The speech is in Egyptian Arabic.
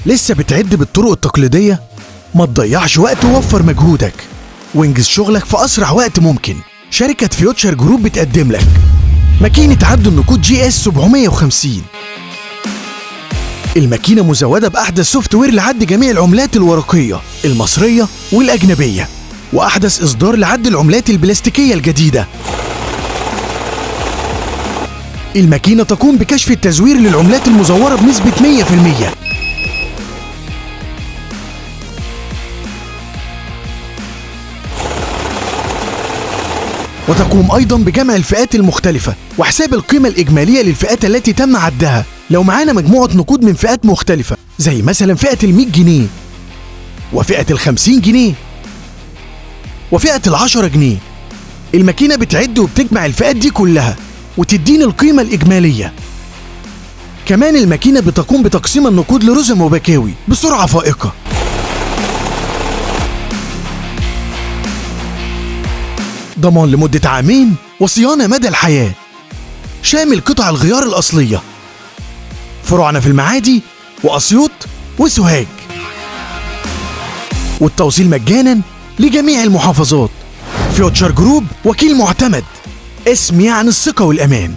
لسه بتعد بالطرق التقليدية؟ ما تضيعش وقت ووفر مجهودك وانجز شغلك في أسرع وقت ممكن. شركة فيوتشر جروب بتقدم لك ماكينة عد النقود GS 750. الماكينة مزودة بأحدث software لعد جميع العملات الورقية المصرية والأجنبية، وأحدث إصدار لعد العملات البلاستيكية الجديدة. الماكينة تقوم بكشف التزوير للعملات المزورة بنسبة 100%. وتقوم أيضا بجمع الفئات المختلفة وحساب القيمة الإجمالية للفئات التي تم عدها. لو معانا مجموعة نقود من فئات مختلفة زي مثلا فئة 100 جنيه وفئة 50 جنيه وفئة 10 جنيه، الماكينة بتعد وبتجمع الفئات دي كلها وتديني القيمة الإجمالية. كمان الماكينة بتقوم بتقسيم النقود لرزم وبكاوي بسرعة فائقة. ضمان لمدة عامين وصيانة مدى الحياة، شامل قطع الغيار الأصلية. فروعنا في المعادي وأسيوط وسوهاج، والتوصيل مجانا لجميع المحافظات. فيوتشر جروب وكيل معتمد، اسم يعني الثقة والأمان.